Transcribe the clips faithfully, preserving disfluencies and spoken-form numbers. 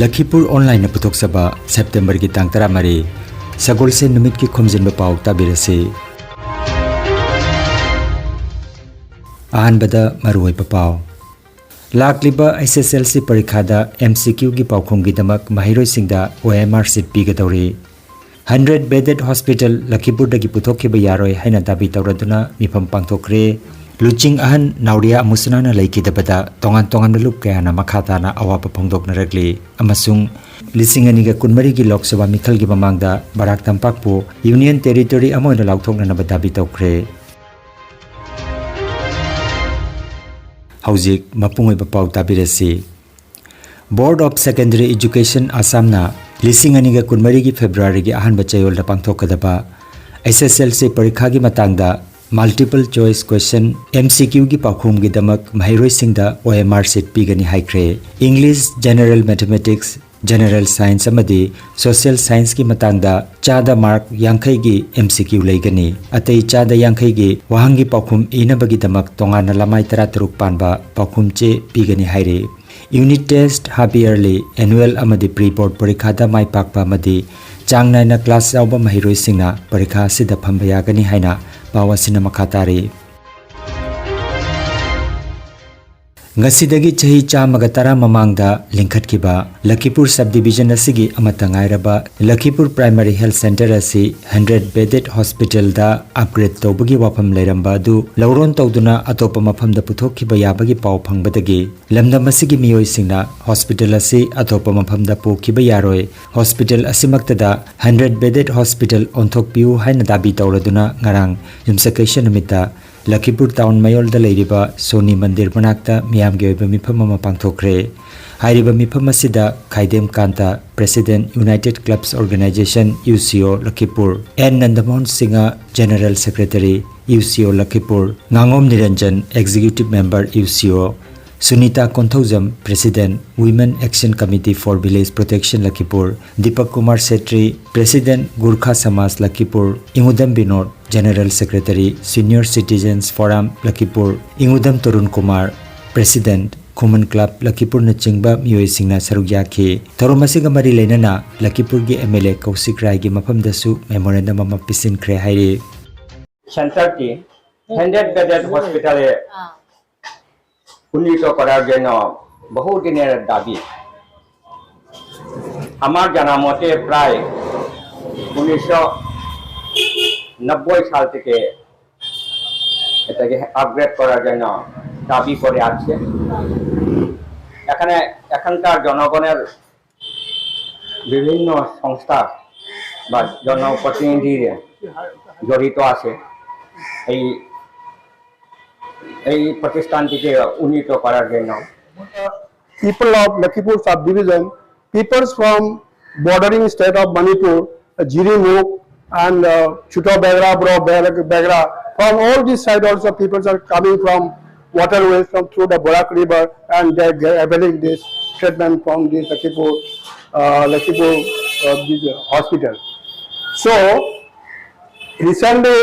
ꯂꯈꯤꯄꯨꯔ ꯑꯣꯟꯂꯥꯏꯟꯅ ꯄꯨꯊꯣꯛꯆꯕ ꯁꯦꯞꯇꯦꯝꯕꯔꯒꯤ ꯇꯥꯡ ꯇꯔꯥꯃꯔꯤ, ꯁꯒꯣꯜꯁꯦꯟ ꯅꯨꯃꯤꯠꯀꯤ ꯈꯣꯝꯖꯤꯟꯕ ꯄꯥꯎ ꯇꯥꯕꯤꯔꯁꯤ꯫ ꯑꯍꯥꯟꯕꯗ ꯃꯔꯨꯑꯣꯏꯕ ꯄꯥꯎ꯫ ꯂꯥꯛꯂꯤꯕ ꯑꯩꯆ ꯑꯦꯁ ꯑꯦꯜ ꯁꯤ ꯄꯔꯤꯈꯥꯗ ꯑꯦꯝ ꯁꯤ ꯀ꯭ꯌꯨꯒꯤ ꯄꯥꯎꯈꯨꯝꯒꯤꯗꯃꯛ ꯃꯍꯩꯔꯣꯏꯁꯤꯡꯗ ꯑꯣ ꯑꯦꯝ ꯑꯥꯔ ꯁꯤꯠ ꯄꯤꯒꯗꯧꯔꯤ꯫ ꯍꯟꯗ꯭ꯔꯦꯠ ꯕꯦꯗꯦꯗ ꯍꯣꯁꯄꯤꯇꯥꯜ ꯂꯈꯤꯄꯨꯔꯗꯒꯤ ꯄꯨꯊꯣꯛꯈꯤꯕ ꯌꯥꯔꯣꯏ ꯍꯥꯏꯅ ꯗꯥꯕꯤ ꯇꯧꯔꯗꯨꯅ ꯃꯤꯐꯝ ꯄꯥꯡꯊꯣꯛꯈ꯭ꯔꯦ꯫ ꯂꯨꯆꯤꯡ ꯑꯍꯟ ꯅꯥꯎꯔꯤꯌꯥ ꯑꯃꯨꯁꯅꯥꯅ ꯂꯩꯈꯤꯗꯕꯗ ꯇꯣꯉꯥꯟ ꯇꯣꯉꯥꯟꯕ ꯂꯨꯞ ꯀꯌꯥꯅ ꯃꯈꯥ ꯇꯥꯅ ꯑꯋꯥꯕ ꯐꯣꯡꯗꯣꯛꯅꯔꯛꯂꯤ ꯑꯃꯁꯨꯡ ꯂꯤꯁꯤꯡ ꯑꯅꯤꯒ ꯀꯨꯟꯃꯔꯤꯒꯤ ꯂꯣꯛ ꯁꯚꯥ ꯃꯤꯈꯜꯒꯤ ꯃꯃꯥꯡꯗ ꯕꯔꯥꯛ ꯇꯝꯄꯥꯛꯄꯨ ꯌꯨꯅꯤꯌꯟ ꯇꯦꯔꯤꯇꯣꯔꯤ ꯑꯃ ꯑꯣꯏꯅ ꯂꯥꯎꯊꯣꯛꯅꯅꯕ ꯗꯥꯕꯤ ꯇꯧꯈ꯭ꯔꯦ꯫ ꯍꯧꯖꯤꯛ ꯃꯄꯨꯡ ꯑꯣꯏꯕ ꯄꯥꯎ ꯇꯥꯕꯤꯔꯁꯤ꯫ Board of Secondary Education ꯑꯁꯥꯝꯅ ꯂꯤꯁꯤꯡ ꯑꯅꯤꯒ ꯀꯨꯟꯃꯔꯤꯒꯤ ꯐꯦꯕ꯭ꯔꯨꯋꯥꯔꯤꯒꯤ ꯑꯍꯥꯟꯕ ꯆꯌꯣꯜꯗ ꯄꯥꯡꯊꯣꯛꯀꯗꯕ ꯑꯩꯆ ꯑꯦꯁ ꯑꯦꯜ ꯁꯤ ꯄꯔꯤꯈꯥꯒꯤ ꯃꯇꯥꯡꯗ multiple choice question, M C Q, ꯒꯤ ꯄꯥꯎꯈꯨꯝꯒꯤꯗꯃꯛ ꯃꯍꯩꯔꯣꯏꯁꯤꯡꯗ ꯑꯣ ꯑꯦꯝ ꯑꯥꯔ ꯁꯤꯠ ꯄꯤꯒꯅꯤ ꯍꯥꯏꯈ꯭ꯔꯦ꯫ English, General Mathematics, General Science ꯑꯃꯗꯤ Social Science ꯀꯤ ꯃꯇꯥꯡꯗ ꯆꯥꯗ ꯃꯥꯔꯛ ꯌꯥꯡꯈꯩꯒꯤ ꯑꯦꯝ ꯁꯤ ꯀ꯭ꯌꯨ ꯂꯩꯒꯅꯤ꯫ ꯑꯇꯩ ꯆꯥꯗ ꯌꯥꯡꯈꯩꯒꯤ ꯋꯥꯍꯪꯒꯤ ꯄꯥꯎꯈꯨꯝ ꯏꯅꯕꯒꯤꯗꯃꯛ ꯇꯣꯉꯥꯟꯅ ꯂꯃꯥꯏ ꯇꯔꯥꯇꯔꯨꯛ ꯄꯥꯟꯕ ꯄꯥꯎꯈꯨꯝ ꯆꯦ ꯄꯤꯒꯅꯤ ꯍꯥꯏꯔꯤ꯫ Unit test, half yearly, annual ꯑꯃꯗꯤ pre board ꯄꯔꯤꯈꯥꯗ ꯃꯥꯏ ꯄꯥꯛꯄ ꯑꯃꯗꯤ ꯆꯥꯡ ꯅꯥꯏꯅ class ꯌꯥꯎꯕ ꯃꯍꯩꯔꯣꯏꯁꯤꯡꯅ ꯄꯔꯤꯈꯥ ꯑꯁꯤꯗ ꯐꯝꯕ ꯌꯥꯒꯅꯤ ꯍꯥꯏꯅ ꯄꯥꯎ ꯑꯁꯤꯅ ꯃꯈꯥ ꯇꯥꯔꯤ꯫ ꯉꯁꯤꯗꯒꯤ ꯆꯍꯤ ꯆꯥꯝꯃꯒ ꯇꯔꯥ ꯃꯃꯥꯡꯗ ꯂꯤꯡꯈꯠꯈꯤꯕ ꯂꯈꯤꯄꯨꯔ subdivision ꯑꯁꯤꯒꯤ ꯑꯃꯠꯇ ꯉꯥꯏꯔꯕ ꯂꯈꯤꯄꯨꯔ Primary Health Centre ꯑꯁꯤ hundred bedded hospital ꯗ upgrade ꯇꯧꯕꯒꯤ ꯋꯥꯐꯝ ꯂꯩꯔꯝꯕ ꯑꯗꯨ ꯂꯧꯔꯣꯟ ꯇꯧꯗꯨꯅ ꯑꯇꯣꯞꯄ ꯃꯐꯝꯗ ꯄꯨꯊꯣꯛꯈꯤꯕ ꯌꯥꯕꯒꯤ ꯄꯥꯎ ꯐꯪꯕꯗꯒꯤ ꯂꯝꯗꯝ ꯑꯁꯤꯒꯤ ꯃꯤꯑꯣꯏꯁꯤꯡꯅ hospital ꯑꯁꯤ ꯑꯇꯣꯞꯄ ꯃꯐꯝꯗ ꯄꯨꯈꯤꯕ ꯌꯥꯔꯣꯏ, hospital ꯑꯁꯤꯃꯛꯇꯗ hundred bedded hospital ꯑꯣꯟꯊꯣꯛꯄꯤꯌꯨ ꯍꯥꯏꯅ ꯗꯥꯕꯤ ꯇꯧꯔꯗꯨꯅ ꯉꯔꯥꯡ ꯌꯨꯝꯁꯀꯩꯁ ꯅꯨꯃꯤꯠꯇ ꯂꯈꯤꯄꯨꯔ ꯇꯥꯎꯟ ꯃꯌꯣꯜꯗ ꯂꯩꯔꯤꯕ ꯁꯣꯅꯤ ꯃꯟꯗꯤꯔ ꯃꯅꯥꯛꯇ ꯃꯤꯌꯥꯝꯒꯤ ꯑꯣꯏꯕ ꯃꯤꯐꯝ ꯑꯃ ꯄꯥꯡꯊꯣꯛꯈ꯭ꯔꯦ꯫ ꯍꯥꯏꯔꯤꯕ ꯃꯤꯐꯝ ꯑꯁꯤꯗ Khaidem Kanta, President, United Clubs Organisation, U C O, Lakhipur, N Nandamohan Singh, General Secretary, U C O, Lakhipur, ꯉꯥꯉꯣꯝ Niranjan, Executive Member, U C O, Sunita Konthoujam, President, Women Action Committee for Village Protection, Lakhipur, Dipak Kumar Setri, President, Gorkha Samaj, Lakhipur, Ingudam Binod, General Secretary, Senior Citizens Forum, Lakhipur, Ingudam Tarun Kumar, President, Khuman club ꯂꯈꯤꯄꯨꯔꯅꯆꯤꯡꯕ ꯃꯤꯑꯣꯏꯁꯤꯡꯅ ꯁꯔꯨꯛ ꯌꯥꯈꯤ꯫ ꯊꯧꯔꯝ ꯑꯁꯤꯒ ꯃꯔꯤ ꯂꯩꯅꯅ ꯂꯈꯤꯄꯨꯔꯒꯤ M L ꯑꯦ ꯀꯧꯁꯤꯛ ꯔꯥꯏꯒꯤ ꯃꯐꯝꯗꯁꯨ ꯃꯦꯃꯣꯔꯦꯟꯗꯝ ꯑꯃ ꯄꯤꯁꯤꯟꯈ꯭ꯔꯦ ꯍꯥꯏꯔꯤ꯫ সেন্টারটি হান্ড্রেড বেডেড হসপিটালে উন্নীত করার জন্য বহুদিনের দাবি। আমার জানা মতে প্রায় উনিশশো নব্বই সাল থেকে এটাকে আপগ্রেড করার জন্য দাবি করে আসছে। এখানে এখানকার জনগণের বিভিন্ন সংস্থা বা জনপ্রতিনিধি জড়িত আছে এই এই প্রতিষ্ঠানটিকে উন্নীত করার জন্য। People of Lakhipur subdivision, peoples from bordering state of Manipur, Jirimukh and uh, Chuto Bagra, Bro Bagra, from all this side also peoples are coming from waterways from through the Barak River and they are availing this treatment from this Lakhipur, uh, Lakhipur uh, this, uh, hospital. So recently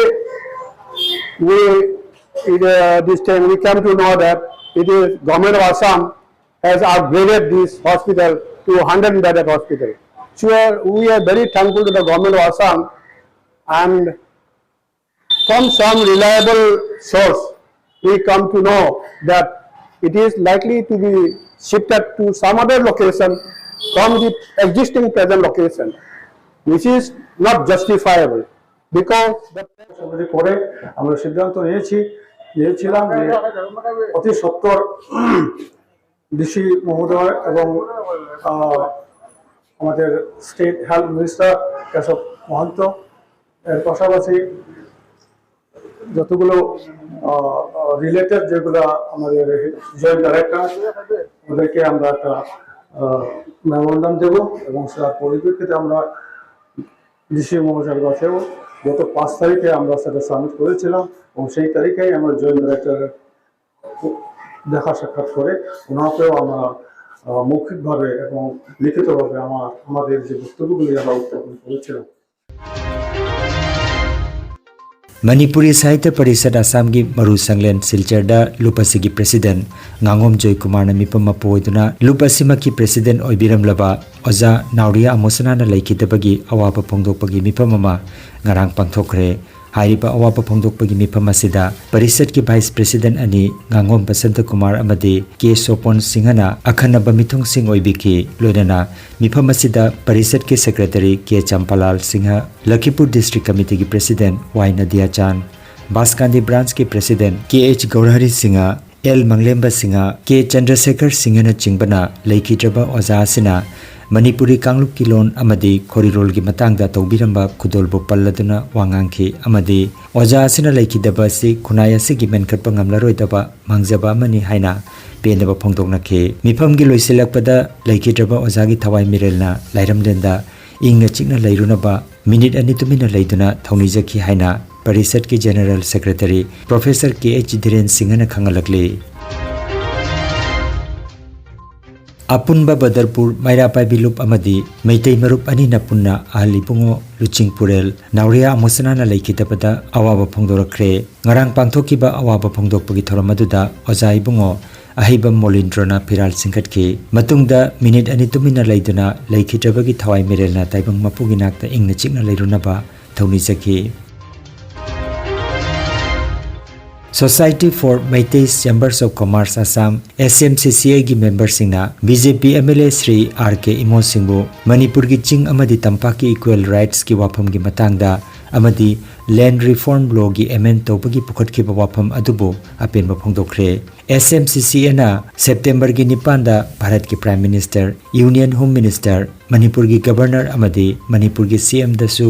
we it, uh, this time we came to know that it is government of Assam has upgraded this hospital to hundred bedded hospital. So we are very thankful to the government of Assam, and from some reliable source we come to know that it is likely to be shifted to some other location from the existing present location, which is not justifiable because the সমিতি করে আমরা সিদ্ধান্ত নিয়েছি নিয়েছিলাম যে অতি সত্বর DC মহোদয় এবং আহ, আমাদের state health minister Keshab Mahanta, এর পাশাপাশি যতগুলো রিলেটেড যেগুলো আমাদের জয়েন্ট ডাইরেক্টর ওদেরকে আমরা একটা মেমোরান্ডাম দেব এবং তার পরিপ্রেক্ষিতে আমরা ডিসি মহাশয়ের কাছেও গত পাঁচ তারিখে আমরা সেটা সাবমিট করেছিলাম এবং সেই তারিখেই আমরা জয়েন্ট ডাইরেক্টর দেখা সাক্ষাৎ করে ওনাকেও আমরা আহ, মৌখিকভাবে এবং লিখিতভাবে আমার আমাদের যে বক্তব্যগুলি আমরা উত্থাপন করেছিলাম। ꯃꯅꯤꯄꯨꯔꯤ ꯁꯥꯍꯤꯇ꯭ꯌ ꯄꯔꯤꯁꯠ ꯑꯁꯥꯝꯒꯤ ꯃꯔꯨ ꯁꯪꯂꯦꯟ ꯁꯤꯜꯆꯔꯗ ꯂꯨꯞ ꯑꯁꯤꯒꯤ ꯄ꯭ꯔꯦꯁꯤꯗꯦꯟꯠ ꯉꯥꯉꯣꯝ ꯖꯣꯏꯀꯨꯃꯥꯔꯅ ꯃꯤꯐꯝ ꯃꯄꯨ ꯑꯣꯏꯗꯨꯅ ꯂꯨꯞ ꯑꯁꯤꯃꯛꯀꯤ ꯄ꯭ꯔꯦꯁꯤꯗꯦꯟꯠ ꯑꯣꯏꯕꯤꯔꯝꯂꯕ ꯑꯣꯖꯥ ꯅꯥꯎꯔꯤꯌꯥ ꯑꯃꯣꯁꯅꯥꯅ ꯂꯩꯈꯤꯗꯕꯒꯤ ꯑꯋꯥꯕ ꯐꯣꯡꯗꯣꯛꯄꯒꯤ ꯃꯤꯐꯝ ꯑꯃ ꯉꯔꯥꯡ ꯄꯥꯡꯊꯣꯛꯈ꯭ꯔꯦ꯫ ꯍꯥꯏꯔꯤꯕ ꯑꯋꯥꯕ ꯐꯣꯡꯗꯣꯛꯄꯒꯤ ꯃꯤꯐꯝ ꯑꯁꯤꯗ ꯄꯔꯤꯁꯠꯀꯤ ꯚꯥꯏꯁ ꯄ꯭ꯔꯦꯁꯤꯗꯦꯟꯠ ꯑꯅꯤ ꯉꯥꯉꯣꯝ ꯕꯁꯟꯇꯀꯨꯃꯥꯔ ꯑꯃꯗꯤ ꯀꯦ ꯁꯣꯄꯣꯟ ꯁꯤꯡꯍꯅ ꯑꯈꯟꯅꯕ ꯃꯤꯊꯨꯡꯁꯤꯡ ꯑꯣꯏꯕꯤꯈꯤ꯫ ꯂꯣꯏꯅꯅ ꯃꯤꯐꯝ ꯑꯁꯤꯗ ꯄꯔꯤꯁꯠꯀꯤ ꯁꯦꯀ꯭ꯔꯦꯇꯔꯤ ꯀꯦ ꯆꯝꯄꯥꯂꯥꯜ ꯁꯤꯡꯍ, ꯂꯈꯤꯄꯨꯔ ꯗꯤꯁꯇ꯭ꯔꯤꯛ ꯀꯃꯤꯇꯤꯒꯤ ꯄ꯭ꯔꯦꯁꯤꯗꯦꯟꯠ ꯋꯥꯏ ꯅꯗꯤꯌꯥꯆꯥꯟ, ꯕꯥꯁꯀꯥꯟꯗꯤ ꯕ꯭ꯔꯥꯟꯁꯀꯤ ꯄ꯭ꯔꯦꯁꯤꯗꯦꯟꯠ ꯀꯦ ꯑꯩꯆ ꯒꯧꯔꯍꯔꯤ ꯁꯤꯡꯍ, ꯑꯦꯜ ꯃꯪꯂꯦꯝꯕ ꯁꯤꯡꯍ, ꯀꯦ ꯆꯟꯗ꯭ꯔꯁꯦꯈꯔ ꯁꯤꯡꯍꯅꯆꯤꯡꯕꯅ ꯂꯩꯈꯤꯗ꯭ꯔꯕ ꯑꯣꯖꯥ ꯑꯁꯤꯅ ꯃꯅꯤꯄꯨꯔꯤ ꯀꯥꯡꯂꯨꯞꯀꯤ ꯂꯣꯟ ꯑꯃꯗꯤ ꯈꯣꯔꯤꯂꯣꯜꯒꯤ ꯃꯇꯥꯡꯗ ꯇꯧꯕꯤꯔꯝꯕ ꯈꯨꯗꯣꯜꯕꯨ ꯄꯜꯂꯗꯨꯅ ꯋꯥ ꯉꯥꯡꯈꯤ ꯑꯃꯗꯤ ꯑꯣꯖꯥ ꯑꯁꯤꯅ ꯂꯩꯈꯤꯗꯕ ꯑꯁꯤ ꯈꯨꯟꯅꯥꯏ ꯑꯁꯤꯒꯤ ꯃꯦꯟꯈꯠꯄ ꯉꯝꯂꯔꯣꯏꯗꯕ ꯃꯥꯡꯖꯕ ꯑꯃꯅꯤ ꯍꯥꯏꯅ ꯄꯦꯟꯗꯕ ꯐꯣꯡꯗꯣꯛꯅꯈꯤ꯫ ꯃꯤꯐꯝꯒꯤ ꯂꯣꯏꯁꯤꯜꯂꯛꯄꯗ ꯂꯩꯈꯤꯗ꯭ꯔꯕ ꯑꯣꯖꯥꯒꯤ ꯊꯋꯥꯏ ꯃꯤꯔꯦꯜꯅ ꯂꯥꯏꯔꯝꯂꯦꯟꯗ ꯏꯪꯅ ꯆꯤꯛꯅ ꯂꯩꯔꯨꯅꯕ ꯃꯤꯅꯤꯠ ꯑꯅꯤ ꯇꯨꯃꯤꯟꯅ ꯂꯩꯗꯨꯅ ꯊꯧꯅꯤꯖꯈꯤ ꯍꯥꯏꯅ ꯄꯔꯤꯁꯠꯀꯤ ꯖꯦꯅꯔꯦꯜ ꯁꯦꯀ꯭ꯔꯦꯇꯔꯤ ꯄ꯭ꯔꯣꯐꯦꯁꯔ ꯀꯦ ꯑꯩꯆ ꯙꯤꯔꯦꯟ ꯁꯤꯡꯍꯅ ꯈꯪꯍꯜꯂꯛꯂꯤ꯫ ꯑꯄꯨꯟꯕ ꯕꯗꯔꯄꯨꯔ, ꯃꯩꯔꯥ ꯄꯥꯏꯕꯤ ꯂꯨꯞ ꯑꯃꯗꯤ ꯃꯩꯇꯩ ꯃꯔꯨꯞ ꯑꯅꯤꯅ ꯄꯨꯟꯅ ꯑꯍꯜ ꯏꯕꯨꯡꯉꯣ ꯂꯨꯆꯤꯡ ꯄꯨꯔꯦꯜ ꯅꯥꯎꯔꯤꯌꯥ ꯑꯃꯣꯁꯅꯥꯅ ꯂꯩꯈꯤꯗꯕꯗ ꯑꯋꯥꯕ ꯐꯣꯡꯗꯣꯔꯛꯈ꯭ꯔꯦ꯫ ꯉꯔꯥꯡ ꯄꯥꯡꯊꯣꯛꯈꯤꯕ ꯑꯋꯥꯕ ꯐꯣꯡꯗꯣꯛꯄꯒꯤ ꯊꯧꯔꯝ ꯑꯗꯨꯗ ꯑꯣꯖꯥ ꯏꯕꯨꯡꯉꯣ ꯑꯍꯩꯕꯝ ꯃꯣꯂꯤꯟꯗ꯭ꯔꯣꯅ ꯐꯤꯔꯥꯜ ꯆꯤꯡꯈꯠꯈꯤ꯫ ꯃꯇꯨꯡꯗ ꯃꯤꯅꯤꯠ ꯑꯅꯤ ꯇꯨꯃꯤꯟꯅ ꯂꯩꯗꯨꯅ ꯂꯩꯈꯤꯗ꯭ꯔꯕꯒꯤ ꯊꯋꯥꯏ ꯃꯤꯔꯦꯜꯅ ꯇꯥꯏꯕꯪ ꯃꯄꯨꯒꯤ ꯅꯥꯛꯇ ꯏꯪꯅ ꯆꯤꯛꯅ ꯂꯩꯔꯨꯅꯕ ꯊꯧꯅꯤꯖꯈꯤ꯫ Society for Meiteis Chambers of Commerce Assam, S M C C Aꯒꯤ ꯃꯦꯝꯕꯔꯁꯤꯡꯅ B J P M L A Shri R K Imo ꯁꯤꯡꯕꯨ ꯃꯅꯤꯄꯨꯔꯒꯤ ꯆꯤꯡ ꯑꯃꯗꯤ ꯇꯝꯄꯥꯛꯀꯤ ꯏꯀ꯭ꯋꯦꯜ ꯔꯥꯏꯠꯁꯀꯤ ꯋꯥꯐꯝꯒꯤ ꯃꯇꯥꯡꯗ ꯑꯃꯗꯤ ꯂꯦꯟꯗ ꯔꯤꯐꯣꯔꯝ ꯂꯣꯒꯤ ꯑꯦꯃꯦꯟꯗ ꯇꯧꯕꯒꯤ ꯄꯨꯈꯠꯈꯤꯕ ꯋꯥꯐꯝ ꯑꯗꯨꯕꯨ ꯑꯄꯦꯟꯕ ꯐꯣꯡꯗꯣꯛꯈ꯭ꯔꯦ꯫ S M C C Aꯅ ꯁꯦꯞꯇꯦꯝꯕꯔꯒꯤ ꯅꯤꯄꯥꯟꯗ ꯚꯥꯔꯠꯀꯤ prime minister, union home minister, ꯃꯅꯤꯄꯨꯔꯒꯤ ꯒꯕꯔꯅꯔ ꯑꯃꯗꯤ ꯃꯅꯤꯄꯨꯔꯒꯤ ꯁꯤ ꯑꯦꯝꯗꯁꯨ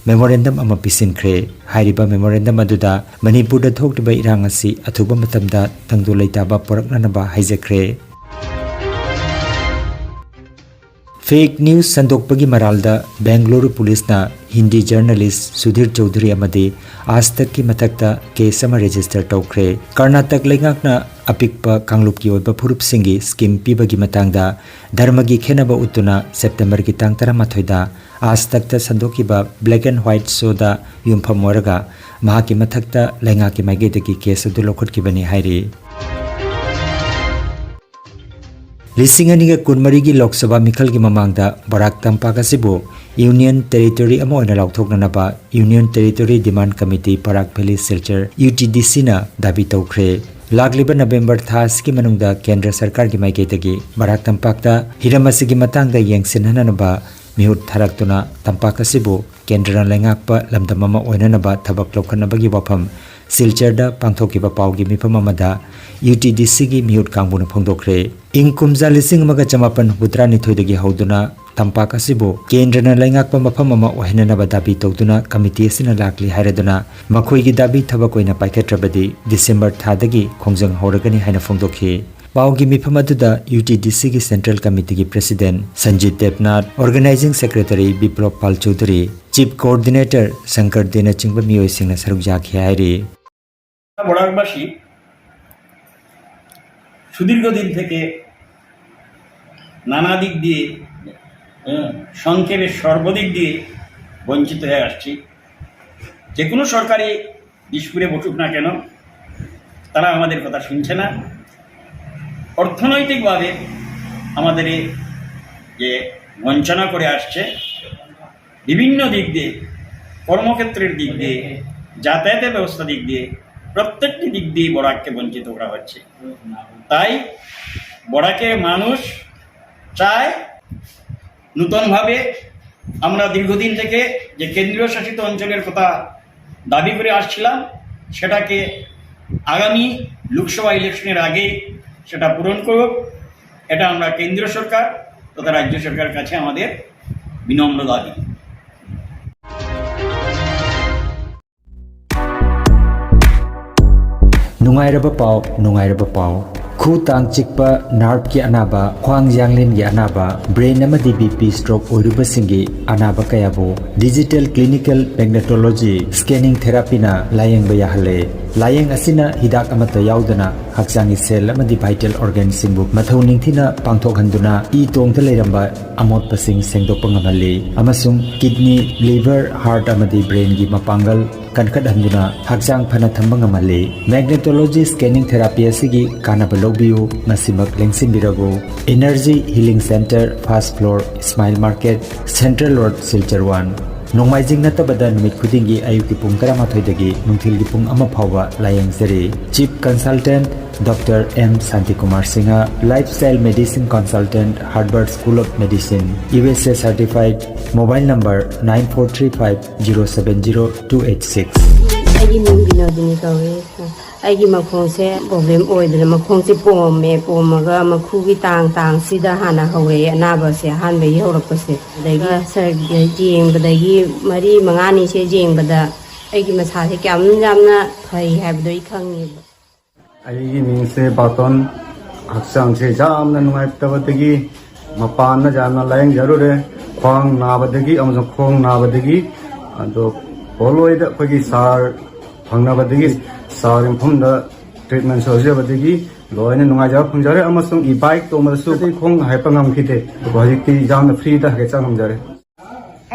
ꯃꯦꯃꯣꯔꯦꯟꯗꯝ ꯑꯃ ꯄꯤꯁꯤꯟꯈ꯭ꯔꯦ꯫ ꯍꯥꯏꯔꯤꯕ ꯃꯦꯃꯣꯔꯦꯟꯗꯝ ꯑꯗꯨꯗ ꯃꯅꯤꯄꯨꯔꯗ ꯊꯣꯛꯂꯤꯕ ꯏꯔꯥꯡ ꯑꯁꯤ ꯑꯊꯨꯕ ꯃꯇꯝꯗ ꯇꯪꯗꯨ ꯂꯩꯇꯥꯕ ꯄꯨꯔꯛꯅꯅꯕ ꯍꯥꯏꯖꯈ꯭ꯔꯦ꯫ ꯐꯦꯛ ꯅ꯭ꯌꯨꯁ ꯁꯟꯗꯣꯛꯄꯒꯤ ꯃꯔꯥꯜꯗ ꯕꯦꯡꯒꯂꯨꯔꯨ ꯄꯨꯂꯤꯁꯅ ꯍꯤꯟꯗꯤ ꯖꯔꯅꯦꯂꯤꯁ ꯁꯨꯙꯤꯔ ꯆꯧꯙꯨꯔꯤ ꯑꯃꯗꯤ ꯑꯥꯖ ꯇꯛꯀꯤ ꯃꯊꯛꯇ ꯀꯦꯁ ꯑꯃ ꯔꯦꯖꯤꯁꯇꯔ ꯇꯧꯈ꯭ꯔꯦ꯫ ꯀꯔꯅꯥꯇꯛ ꯂꯩꯉꯥꯛꯅ ꯑꯄꯤꯛꯄ ꯀꯥꯡꯂꯨꯞꯀꯤ ꯑꯣꯏꯕ ꯐꯨꯔꯨꯞꯁꯤꯡꯒꯤ ꯁ꯭ꯀꯤꯝ ꯄꯤꯕꯒꯤ ꯃꯇꯥꯡꯗ ꯙꯔꯃꯒꯤ ꯈꯦꯠꯅꯕ ꯎꯠꯇꯨꯅ ꯁꯦꯞꯇꯦꯝꯕꯔꯒꯤ ꯇꯥꯡ ꯇꯔꯥꯃꯥꯊꯣꯏꯗ ꯑꯥꯖ ꯇꯛꯇ ꯁꯟꯗꯣꯛꯈꯤꯕ ꯕ꯭ꯂꯦꯛ ꯑꯦꯟ ꯋꯥꯏꯠ ꯁꯣꯗ ꯌꯨꯝꯐꯝ ꯑꯣꯏꯔꯒ ꯃꯍꯥꯛꯀꯤ ꯃꯊꯛꯇ ꯂꯩꯉꯥꯛꯀꯤ ꯃꯥꯏꯀꯩꯗꯒꯤ ꯀꯦꯁ ꯑꯗꯨ ꯂꯧꯈꯠꯈꯤꯕꯅꯤ ꯍꯥꯏꯔꯤ꯫ ꯂꯤꯁꯤꯡ ꯑꯅꯤꯒ ꯀꯨꯟꯃꯔꯤꯒꯤ ꯂꯣꯛ ꯁꯚꯥ ꯃꯤꯈꯜꯒꯤ ꯃꯃꯥꯡꯗ ꯕꯔꯥꯛ ꯇꯝꯄꯥꯛ ꯑꯁꯤꯕꯨ ꯌꯨꯅꯤꯌꯟ ꯇꯦꯔꯤꯇꯣꯔꯤ ꯑꯃ ꯑꯣꯏꯅ ꯂꯥꯎꯊꯣꯛꯅꯅꯕ union territory demand committee Barak valley Silchar, U T D ꯁꯤꯅ ꯗꯥꯕꯤ ꯇꯧꯈ꯭ꯔꯦ꯫ ꯂꯥꯛꯂꯤꯕ ꯅꯕꯦꯝꯕꯔ ꯊꯥ ꯑꯁꯤꯒꯤ ꯃꯅꯨꯡꯗ ꯀꯦꯟꯗ꯭ꯔ ꯁꯔꯀꯥꯔꯒꯤ ꯃꯥꯏꯀꯩꯗꯒꯤ ꯕꯔꯥꯛ ꯇꯝꯄꯥꯛꯇ ꯍꯤꯔꯝ ꯑꯁꯤꯒꯤ ꯃꯇꯥꯡꯗ ꯌꯦꯡꯁꯤꯟꯅꯅꯕ ꯃꯤꯍꯨꯠ ꯊꯥꯔꯛꯇꯨꯅ ꯇꯝꯄꯥꯛ ꯑꯁꯤꯕꯨ ꯀꯦꯟꯗ꯭ꯔꯅ ꯂꯩꯉꯥꯛꯄ ꯂꯝꯗꯝ ꯑꯃ ꯑꯣꯏꯅꯅꯕ ꯊꯕꯛ ꯂꯧꯈꯠꯅꯕꯒꯤ ꯋꯥꯐꯝ ꯁꯤꯜꯆꯔꯗ ꯄꯥꯡꯊꯣꯛꯈꯤꯕ ꯄꯥꯎꯒꯤ ꯃꯤꯐꯝ ꯑꯃꯗ ꯌꯨ ꯇꯤ ꯗꯤ ꯁꯤꯒꯤ ꯃꯤꯍꯨꯠ ꯀꯥꯡꯕꯨꯅ ꯐꯣꯡꯗꯣꯛꯈ꯭ꯔꯦ꯫ ꯏꯪ ꯀꯨꯝꯖꯥ ꯂꯤꯁꯤꯡ ꯑꯃꯒ ꯆꯃꯥꯄꯟ ꯍꯨꯝꯐꯨꯇꯔꯥꯅꯤꯊꯣꯏꯗꯒꯤ ꯍꯧꯗꯨꯅ ꯇꯝꯄꯥꯛ ꯑꯁꯤꯕꯨ ꯀꯦꯟꯗ꯭ꯔꯅ ꯂꯩꯉꯥꯛꯄ ꯃꯐꯝ ꯑꯃ ꯑꯣꯏꯍꯟꯅꯅꯕ ꯗꯥꯕꯤ ꯇꯧꯗꯨꯅ ꯀꯃꯤꯇꯤ ꯑꯁꯤꯅ ꯂꯥꯛꯂꯤ ꯍꯥꯏꯔꯗꯨꯅ ꯃꯈꯣꯏꯒꯤ ꯗꯥꯕꯤ ꯊꯕꯛ ꯑꯣꯏꯅ ꯄꯥꯏꯈꯠꯇ꯭ꯔꯕꯗꯤ ꯗꯤꯁꯦꯝꯕꯔ ꯊꯥꯗꯒꯤ ꯈꯣꯡꯖꯪ ꯍꯧꯔꯒꯅꯤ ꯍꯥꯏꯅ ꯐꯣꯡꯗꯣꯛꯈꯤ꯫ ꯄꯥꯎꯒꯤ ꯃꯤꯐꯝ ꯑꯗꯨꯗ ꯌꯨ ꯇꯤ ꯗꯤ ꯁꯤꯒꯤ ꯁꯦꯟꯇ꯭ꯔꯦꯜ ꯀꯃꯤꯇꯤꯒꯤ president Sanjit Debnath, organizing secretary Biplob Pal Choudhury, chief coordinator Shankar ꯗꯦꯅꯆꯤꯡꯕ ꯃꯤꯑꯣꯏꯁꯤꯡꯅ ꯁꯔꯨꯛ ꯌꯥꯈꯤ ꯍꯥꯏꯔꯤ꯫ বরাকবাসী সুদীর্ঘ দিন থেকে নানা দিক দিয়ে, উম, সংক্ষেপে সর্বদিক দিয়ে বঞ্চিত হয়ে আসছি। যে কোনো সরকারি দিসপুরে বসুক না কেন, তারা আমাদের কথা শুনছে না। অর্থনৈতিকভাবে আমাদের এই যে বঞ্চনা করে আসছে, বিভিন্ন দিক দিয়ে, কর্মক্ষেত্রের দিক দিয়ে, যাতায়াতের ব্যবস্থা দিক দিয়ে, প্রত্যেকটি দিক দিয়ে বরাককে বঞ্চিত করা হচ্ছে। তাই বরাকের মানুষ চায় নতুনভাবে আমরা দীর্ঘদিন থেকে যে কেন্দ্রীয় শাসিত অঞ্চলের কথা দাবি করে আসছিলাম, সেটাকে আগামী লোকসভা ইলেকশনের আগে সেটা পূরণ করুক। এটা আমরা কেন্দ্র সরকার তথা রাজ্য সরকারের কাছে আমাদের বিনম্র দাবি। ꯅꯨꯡꯉꯥꯏꯔꯕ ꯄꯥꯎ, ꯅꯨꯡꯉꯥꯏꯔꯕ ꯄꯥꯎ꯫ ꯈꯨ ꯇꯥꯡ ꯆꯤꯛꯄ, ꯅꯥꯔꯚꯀꯤ ꯑꯅꯥꯕ, ꯈ꯭ꯋꯥꯡ ꯌꯥꯡꯂꯦꯟꯒꯤ ꯑꯅꯥꯕ, ꯕ꯭ꯔꯦꯟ ꯑꯃꯗꯤ ꯕꯤ ꯄꯤ ꯁ꯭ꯇ꯭ꯔꯣꯛ ꯑꯣꯏꯔꯨꯕꯁꯤꯡꯒꯤ ꯑꯅꯥꯕ ꯀꯌꯥꯕꯨ ꯗꯤꯖꯤꯇꯦꯜ ꯀ꯭ꯂꯤꯅꯤꯀꯦꯜ ꯃꯦꯒꯅꯦꯇꯣꯂꯣꯖꯤ ꯁ꯭ꯀꯦꯅꯤꯡ ꯊꯦꯔꯥꯄꯤꯅ ꯂꯥꯌꯦꯡꯕ ꯌꯥꯍꯜꯂꯦ꯫ ꯂꯥꯌꯦꯡ ꯑꯁꯤꯅ ꯍꯤꯗꯥꯛ ꯑꯃꯠꯇ ꯌꯥꯎꯗꯅ ꯍꯛꯆꯥꯡꯒꯤ ꯁꯦꯜ ꯑꯃꯗꯤ ꯚꯥꯏꯇꯦꯜ ꯑꯣꯔꯒꯥꯟꯁꯤꯡꯕꯨ ꯃꯊꯧ ꯅꯤꯡꯊꯤꯅ ꯄꯥꯡꯊꯣꯛꯍꯟꯗꯨꯅ ꯏ ꯇꯣꯡꯗ ꯂꯩꯔꯝꯕ ꯑꯃꯣꯠꯄꯁꯤꯡ ꯁꯦꯡꯗꯣꯛꯄ ꯉꯝꯍꯜꯂꯤ ꯑꯃꯁꯨꯡ ꯀꯤꯗꯅꯤ, ꯂꯤꯚꯔ, ꯍꯥꯔꯠ ꯑꯃꯗꯤ ꯕ꯭ꯔꯦꯟꯒꯤ ꯃꯄꯥꯡꯒꯜ ꯀꯟꯈꯠꯍꯟꯗꯨꯅ ꯍꯛꯆꯥꯡ ꯐꯅ ꯊꯝꯕ ꯉꯝꯍꯜꯂꯤ꯫ ꯃꯦꯒꯅꯦꯇꯣꯂꯣꯖꯤ ꯁ꯭ꯀꯦꯅꯤꯡ ꯊꯦꯔꯥꯄꯤ ꯑꯁꯤꯒꯤ ꯀꯥꯟꯅꯕ ꯂꯧꯕꯤꯌꯨ, ꯉꯁꯤꯃꯛ ꯂꯦꯡꯁꯤꯟꯕꯤꯔꯕꯨ꯫ Energy healing centre, first floor, Ismail market, central road, Silchar one. ꯅꯣꯡꯃꯥꯏꯖꯤꯡ ꯅꯠꯇꯕꯗ ꯅꯨꯃꯤꯠ ꯈꯨꯗꯤꯡꯒꯤ ꯑꯌꯨꯛꯀꯤ ꯄꯨꯡ ꯇꯔꯥꯃꯥꯊꯣꯏꯗꯒꯤ ꯅꯨꯡꯊꯤꯜꯒꯤ ꯄꯨꯡ ꯑꯃ ꯐꯥꯎꯕ ꯂꯥꯌꯦꯡꯖꯔꯤ꯫ Chief consultant doctor M Shantikumar Singh, lifestyle medicine consultant, Harvard school of medicine, U S A certified, mobile number nine four three five zero seven zero two eight six. ꯑꯩꯒꯤ ꯃꯤꯡ ꯕꯤꯅꯣꯗꯤꯅꯤ ꯀꯧꯏ꯫ ꯑꯩꯒꯤ ꯃꯈꯣꯡꯁꯦ ꯄ꯭ꯔꯣꯕ꯭ꯂꯦꯝ ꯑꯣꯏꯗꯅ ꯃꯈꯣꯡꯁꯦ ꯄꯣꯝꯃꯦ, ꯄꯣꯝꯃꯒ ꯃꯈꯨꯒꯤ ꯇꯥꯡ ꯇꯥꯡꯁꯤꯗ ꯍꯥꯟꯅ ꯍꯧꯔꯛꯑꯦ ꯑꯅꯥꯕꯁꯦ, ꯑꯍꯥꯟꯕꯒꯤ ꯍꯧꯔꯛꯄꯁꯦ꯫ ꯑꯗꯒꯤ ꯁꯔꯒꯤ ꯌꯦꯡꯕꯗꯒꯤ ꯃꯔꯤ ꯃꯉꯥꯅꯤꯁꯦ ꯌꯦꯡꯕꯗ ꯑꯩꯒꯤ ꯃꯁꯥꯁꯦ ꯀꯌꯥꯝ ꯌꯥꯝꯅ ꯐꯩ ꯍꯥꯏꯕꯗꯣ ꯑꯩ ꯈꯪꯉꯦꯕ꯫ ꯑꯩꯒꯤ ꯃꯤꯡꯁꯦ ꯕꯥꯇꯣꯟ꯫ ꯍꯛꯆꯥꯡꯁꯦ ꯌꯥꯝꯅ ꯅꯨꯡꯉꯥꯏꯇꯕꯗꯒꯤ ꯃꯄꯥꯟꯗ ꯌꯥꯝꯅ ꯂꯥꯌꯦꯡꯖꯔꯨꯔꯦ꯫ ꯈ꯭ꯋꯥꯡ ꯅꯥꯕꯗꯒꯤ ꯑꯃꯁꯨꯡ ꯈꯣꯡ ꯅꯥꯕꯗꯒꯤ, ꯑꯗꯣ ꯄꯣꯂꯣꯏꯗ ꯑꯩꯈꯣꯏꯒꯤ ꯁꯥꯔ ꯐꯪꯅꯕꯗꯒꯤ, ꯁꯥꯔ ꯃꯐꯝꯗ ꯇ꯭ꯔꯤꯠꯃꯦꯟ ꯁꯣꯏꯖꯕꯗꯒꯤ ꯂꯣꯏꯅ ꯅꯨꯡꯉꯥꯏꯖꯕ ꯐꯪꯖꯔꯦ꯫ ꯑꯃꯁꯨꯡ ꯏ ꯕꯥꯏꯛ ꯇꯣꯡꯕꯗꯁꯨ ꯑꯇꯩ ꯈꯣꯡ ꯍꯥꯏꯄ ꯉꯝꯈꯤꯗꯦ, ꯑꯗꯨꯕꯨ ꯍꯧꯖꯤꯛꯇꯤ ꯌꯥꯝꯅ ꯐ꯭ꯔꯤꯗ ꯍꯥꯏꯒꯠꯆ ꯉꯝꯖꯔꯦ꯫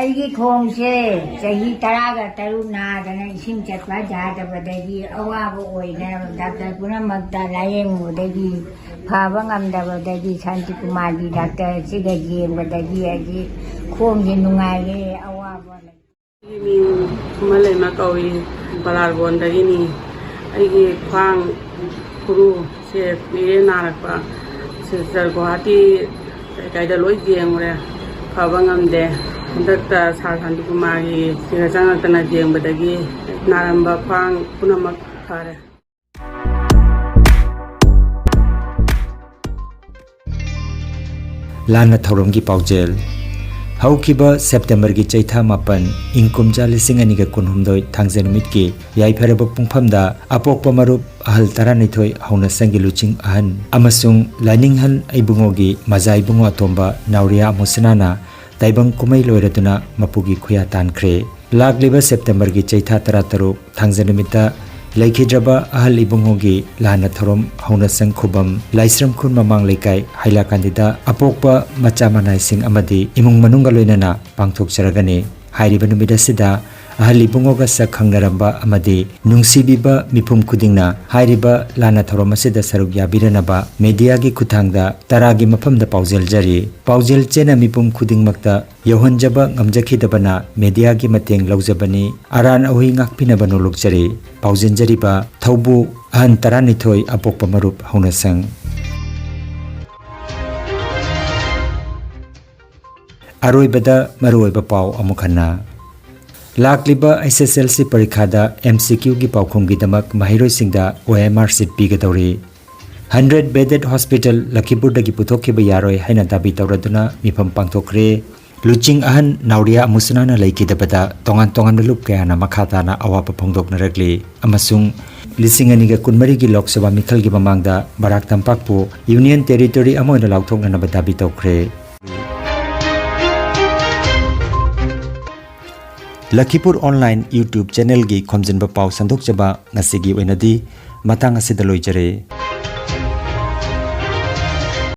ꯑꯩꯒꯤ ꯈꯣꯡꯁꯦ ꯆꯍꯤ ꯇꯔꯥꯒ ꯇꯔꯨꯛ ꯅꯥꯗꯅ ꯏꯁꯤꯡ ꯆꯠꯄ ꯌꯥꯗꯕꯗꯒꯤ ꯑꯋꯥꯕ ꯑꯣꯏꯅ ꯗꯥꯛꯇꯔ ꯄꯨꯝꯅꯃꯛꯇ ꯂꯥꯌꯦꯡꯕꯗꯒꯤ ꯐꯕ ꯉꯝꯗꯕꯗꯒꯤ ꯁꯥꯟꯇꯤꯀꯨꯃꯥꯔꯒꯤ ꯗꯥꯛꯇꯔꯁꯤꯒ ꯌꯦꯡꯕꯗꯒꯤ ꯑꯩꯒꯤ ꯈꯣꯡꯁꯦ ꯅꯨꯡꯉꯥꯏꯔꯦ, ꯑꯋꯥꯕ ꯂꯩ꯫ ꯑꯩꯒꯤ ꯃꯤꯡ ꯈꯨꯃꯟꯂꯩꯃ ꯀꯧꯏ, ꯕꯂꯥꯔꯒꯣꯟꯗꯒꯤꯅꯤ꯫ ꯑꯩꯒꯤ ꯈ꯭ꯋꯥꯡ ꯈꯨꯔꯨꯁꯦ ꯄꯤꯔꯦ ꯅꯥꯔꯛꯄ, ꯁꯤꯜꯆꯔ, ꯒꯨꯋꯥꯍꯥꯇꯤ ꯀꯩꯀꯥꯏꯗ ꯂꯣꯏ ꯌꯦꯡꯉꯨꯔꯦ, ꯐꯕ ꯉꯝꯗꯦ꯫ ꯍꯟꯗꯛꯇ ꯁꯥꯔ ꯁꯥꯟꯇꯤꯀꯨꯃꯥꯔꯒꯤ ꯁꯤꯗ ꯆꯪꯉꯛꯇꯅ ꯌꯦꯡꯕꯗꯒꯤ ꯅꯥꯔꯝꯕ ꯈ꯭ꯋꯥꯡ ꯄꯨꯝꯅꯃꯛ ꯐꯔꯦ꯫ ꯂꯥꯟꯅ ꯊꯧꯔꯝꯒꯤ ꯄꯥꯎꯖꯦꯜ꯫ ꯍꯧꯈꯤꯕ ꯁꯦꯞꯇꯦꯝꯕꯔꯒꯤ ꯆꯩꯊꯥ ꯃꯥꯄꯟ, ꯏꯪ ꯀꯨꯝꯖꯥ ꯂꯤꯁꯤꯡ ꯑꯅꯤꯒ ꯀꯨꯟꯍꯨꯝꯗꯣꯏ, ꯊꯥꯡꯖ ꯅꯨꯃꯤꯠꯀꯤ ꯌꯥꯏꯐꯔꯕ ꯄꯨꯡꯐꯝꯗ ꯑꯄꯣꯛꯄ ꯃꯔꯨꯞ ꯑꯍꯜ ꯇꯔꯥꯅꯤꯊꯣꯏ ꯍꯧꯅ ꯁꯪꯒꯤ ꯂꯨꯆꯤꯡ ꯑꯍꯟ ꯑꯃꯁꯨꯡ ꯂꯥꯏꯅꯤꯡꯍꯟ ꯏꯕꯨꯡꯉꯣꯒꯤ ꯃꯖꯥ ꯏꯕꯨꯡꯉꯣ ꯑꯇꯣꯝꯕ ꯅꯥꯎꯔꯤꯌꯥ ꯑꯃꯨꯁꯅꯥꯅ ꯇꯥꯏꯕꯪ ꯀꯨꯝꯍꯩ ꯂꯣꯏꯔꯗꯨꯅ ꯃꯄꯨꯒꯤ ꯈꯨꯌꯥ ꯇꯥꯟꯈ꯭ꯔꯦ꯫ ꯂꯥꯛꯂꯤꯕ ꯁꯦꯞꯇꯦꯝꯕꯔꯒꯤ ꯆꯩꯊꯥ ꯇꯔꯥꯇꯔꯨꯛ, ꯊꯥꯡꯖ ꯅꯨꯃꯤꯠꯇ ꯂꯩꯈꯤꯗ꯭ꯔꯕ ꯑꯍꯜ ꯏꯕꯨꯡꯉꯣꯒꯤ ꯂꯥꯟꯅ ꯊꯧꯔꯝ ꯍꯧꯅꯁꯪ ꯈꯨꯕꯝ ꯂꯥꯏꯁ꯭ꯔꯝ ꯈꯨꯟ ꯃꯃꯥꯡ ꯂꯩꯀꯥꯏ ꯍꯥꯏꯂꯥꯀꯥꯟꯗꯤꯗ ꯑꯄꯣꯛꯄ ꯃꯆꯥ ꯃꯅꯥꯏꯁꯤꯡ ꯑꯃꯗꯤ ꯏꯃꯨꯡ ꯃꯅꯨꯡꯒ ꯂꯣꯏꯅꯅ ꯄꯥꯡꯊꯣꯛꯆꯔꯒꯅꯤ꯫ ꯍꯥꯏꯔꯤꯕ ꯅꯨꯃꯤꯠ ꯑꯁꯤꯗ ꯑꯍꯜ ꯏꯕꯨꯡꯉꯣꯒ ꯁꯛ ꯈꯪꯅꯔꯝꯕ ꯑꯃꯗꯤ ꯅꯨꯡꯁꯤꯕꯤꯕ ꯃꯤꯄꯨꯝ ꯈꯨꯗꯤꯡꯅ ꯍꯥꯏꯔꯤꯕ ꯂꯥꯟꯅ ꯊꯧꯔꯝ ꯑꯁꯤꯗ ꯁꯔꯨꯛ ꯌꯥꯕꯤꯔꯅꯕ ꯃꯦꯗꯤꯌꯥꯒꯤ ꯈꯨꯠꯊꯥꯡꯗ ꯇꯔꯥꯒꯤ ꯃꯐꯝꯗ ꯄꯥꯎꯖꯦꯜꯖꯔꯤ꯫ ꯄꯥꯎꯖꯦꯜ ꯆꯦꯅ ꯃꯤꯄꯨꯝ ꯈꯨꯗꯤꯡꯃꯛꯇ ꯌꯧꯍꯟꯖꯕ ꯉꯝꯖꯈꯤꯗꯕꯅ ꯃꯦꯗꯤꯌꯥꯒꯤ ꯃꯇꯦꯡ ꯂꯧꯖꯕꯅꯤ꯫ ꯑꯔꯥꯟ ꯑꯍꯨꯏ ꯉꯥꯛꯄꯤꯅꯕ ꯅꯣꯂꯨꯛꯆꯔꯤ꯫ ꯄꯥꯎꯖꯦꯟꯖꯔꯤꯕ ꯊꯧꯕꯨ ꯑꯍꯟ ꯇꯔꯥꯅꯤꯊꯣꯏ ꯑꯄꯣꯛꯄ ꯃꯔꯨꯞ ꯍꯧꯅꯁꯪ꯫ ꯑꯔꯣꯏꯕꯗ ꯃꯔꯨꯑꯣꯏꯕ ꯄꯥꯎ ꯑꯃꯨꯛ ꯍꯟꯅ꯫ ꯂꯥꯛꯂꯤꯕ ꯑꯩꯆ ꯑꯦꯁ ꯑꯦꯜ ꯁꯤ ꯄꯔꯤꯈꯥꯗ ꯑꯦꯝ ꯁꯤ ꯀ꯭ꯌꯨꯒꯤ ꯄꯥꯎꯈꯨꯝꯒꯤꯗꯃꯛ ꯃꯍꯩꯔꯣꯏꯁꯤꯡꯗ ꯑꯣ ꯑꯦꯝ ꯑꯥꯔ ꯁꯤꯠ ꯄꯤꯒꯗꯧꯔꯤ꯫ ꯍꯟꯗ꯭ꯔꯦꯠ ꯕꯦꯗꯦꯠ ꯍꯣꯁꯄꯤꯇꯥꯜ ꯂꯈꯤꯄꯨꯔꯗꯒꯤ ꯄꯨꯊꯣꯛꯈꯤꯕ ꯌꯥꯔꯣꯏ ꯍꯥꯏꯅ ꯗꯥꯕꯤ ꯇꯧꯔꯗꯨꯅ ꯃꯤꯐꯝ ꯄꯥꯡꯊꯣꯛꯈ꯭ꯔꯦ꯫ ꯂꯨꯆꯤꯡ ꯑꯍꯟ ꯅꯥꯎꯔꯤꯌꯥ ꯑꯃꯨꯁꯅꯥꯅ ꯂꯩꯈꯤꯗꯕꯗ ꯇꯣꯉꯥꯟ ꯇꯣꯉꯥꯟꯕ ꯂꯨꯞ ꯀꯌꯥꯅ ꯃꯈꯥ ꯇꯥꯅ ꯑꯋꯥꯕ ꯐꯣꯡꯗꯣꯛꯅꯔꯛꯂꯤ ꯑꯃꯁꯨꯡ ꯂꯤꯁꯤꯡ ꯑꯅꯤꯒ ꯀꯨꯟꯃꯔꯤꯒꯤ ꯂꯣꯛ ꯁꯚꯥ ꯃꯤꯈꯜꯒꯤ ꯃꯃꯥꯡꯗ ꯕꯔꯥꯛ ꯇꯝꯄꯥꯛꯄꯨ ꯌꯨꯅꯤꯌꯟ ꯇꯦꯔꯤꯇꯣꯔꯤ ꯑꯃ ꯑꯣꯏꯅ ꯂꯥꯎꯊꯣꯛꯅꯅꯕ ꯗꯥꯕꯤ ꯇꯧꯈ꯭ꯔꯦ꯫ ꯂꯈꯤꯄꯨꯔ ꯑꯣꯟꯂꯥꯏꯟ YouTube ꯆꯦꯅꯦꯜꯒꯤ ꯈꯣꯝꯖꯤꯟꯕ ꯄꯥꯎ ꯁꯟꯗꯣꯛꯆꯕ ꯉꯁꯤꯒꯤ ꯑꯣꯏꯅꯗꯤ ꯃꯇꯥꯡ ꯑꯁꯤꯗ ꯂꯣꯏꯖꯔꯦ꯫